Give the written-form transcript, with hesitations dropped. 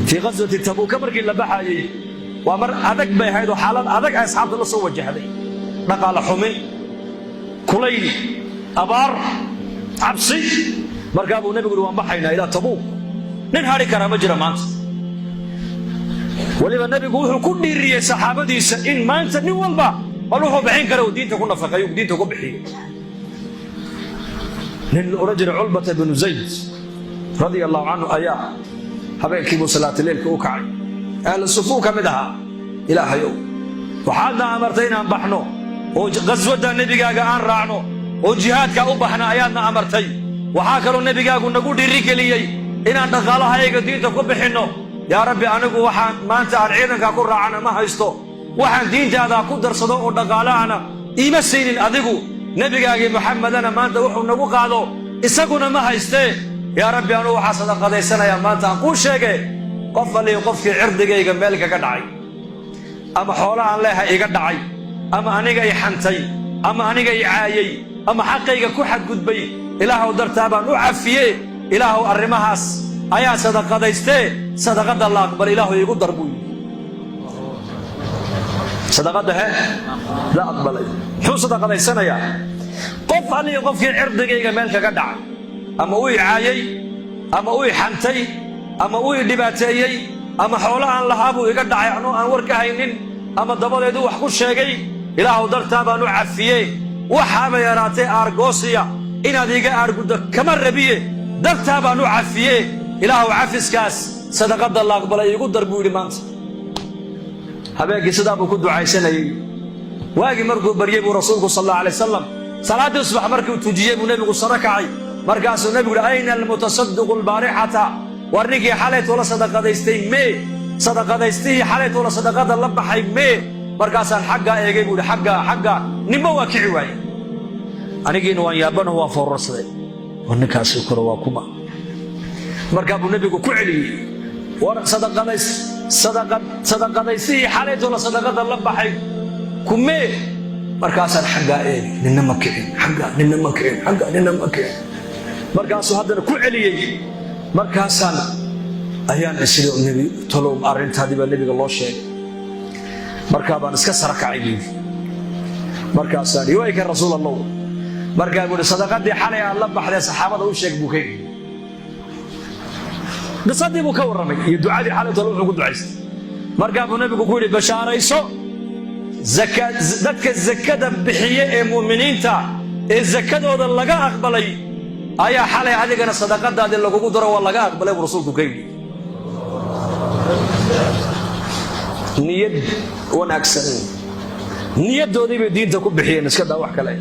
Fii ghaswati Tabuuka markii la baxaayey, waa mar adag bay ahayd oo xaalad adag ay asxaabta la soo wajahday: dhaqaale xumi, kulayl, abaar, cabsi. Markaa buu nebigu yidhi: "Waan baxaynaa ilaa Tabuuk, nin hadhi karaa ma jira maanta." Weliba nebigu wuxuu ku dhiiriyey saxaabadiisa in maanta nin walba bal wuxuu bixin kara uu diinta ku nafaqeeyo, diinta ku bixiyo. Nin la odhan jiray Culbata binu Zayd radia Allahu canhu ayaa habeenkii buu salaatuleylka u kacay. Ahlu sufuu ka mid ahaa. "Ilaahayow, waxaadna amartay inaan baxno oo qaswadda nebigaaga aan raacno oo jihaadka u baxna ayaadna amartay. Waxaa kaloo nebigaagu nagu dhiirigeliyey inaan dhaqaalahayaga diinta ku bixinno. Yaa Rabbi, anigu waxaan maanta aan ciidankaa ku raacana ma haysto, waxaan diintaada ku darsado oo dhaqaalahana iima siinin adigu. Nebigaagii Muxamedana maanta wuxuu nagu qaado isaguna ma haystee. Yaa Rabbi, anugu waxaa sadaqadaysanayaa maanta aan kuu sheege qof allihi qofkii cirdigayga meel kaga dhacay, ama xoolahaan leeha iga dhacay, ama aniga i xantay, ama aniga i caayey, ama xaqayga ku xadgudbay, Ilaahow dartaa baan u cafiye. Ilaahow, arrimahaas ayaa sadaqadaystee, sadaqadda la aqbal Ilaahu iigu dar," buu yidhi. Sadaqadda he la aqbalay. Muxuu sadaqadaysanayaa? Qof allihi qofkii cirdigayga meel kaga dhacay, ama u i caayey, ama u i xantay, ama u i dhibaateeyey, ama xoolo aan lahaa buu iga dhacay anoo aan war ka haynin, ama dabadeedu wax ku sheegay, Ilaahow dartaa baan u cafiye. Waxaaba yaraatay aargoosiya inaad iga aarguddo kama rabiye, dartaa baan u cafiye. Ilaahow, cafiskaas sadaqadda la aqbalay iigu dar," buu yidhi. Maanta habeenkii sidaa buu ku ducaysanayey. Waagii markuu baryey buu rasuulku sal Allahu alay wasalam salaaddii subax markuu tujiyey buu nebigu saro kacay. Markaasuu nebigu yidhi: "Ayna almutasadiqu albaarixata? War ninkii xalaytoola sadaqadaystay mee? Sadaqadaystihii xalaytoola sadaqada la baxay mee?" Markaasaan xaggaa eegay, buu yidhi, xaggaa, xaggaa, ninba waa kici waaye. Anigiina waan yaabanaho, waan foorarsaday. War ninkaasi kore waa kuma? Markaa buu nebigu ku celiyey: "War sadaqadaystihii xalaytoola sadaqada la baxay kumee?" Markaasaan xaggaa eegay, ninna ma kicin. Xaggaa ninna ma kicin, xaggaa ninna ma kicin. Markaasuu haddana ku celiyey. Markaasaan ayaan isiri: "Nebi talow, arrintaadii baa nebiga loo sheegay." Markaa baan iska sara kacay, buu yidhi. Markaasaan: "Wayka, rasuul Allah." Markaa buu yidhi: "Sadaqadii xalay aad la baxdee saxaabada u sheeg," buu ka yidhi. Qisadii buu ka warramay iyo ducadii xalay talo wuxuu ku ducaystay. Markaa buu nebigu ku yidhi: "Bashaarayso, dadka zakada bixiye ee mu'miniinta ee zakadooda laga aqbalay ayaa xalay adigana sadaqadaadii lagugu daro, waa laga aqbalay," buu rasuulku ka yidhi. Niyad wanaagsan, niyadoodii bay diinta ku bixiyeen. Iska daa wax kale.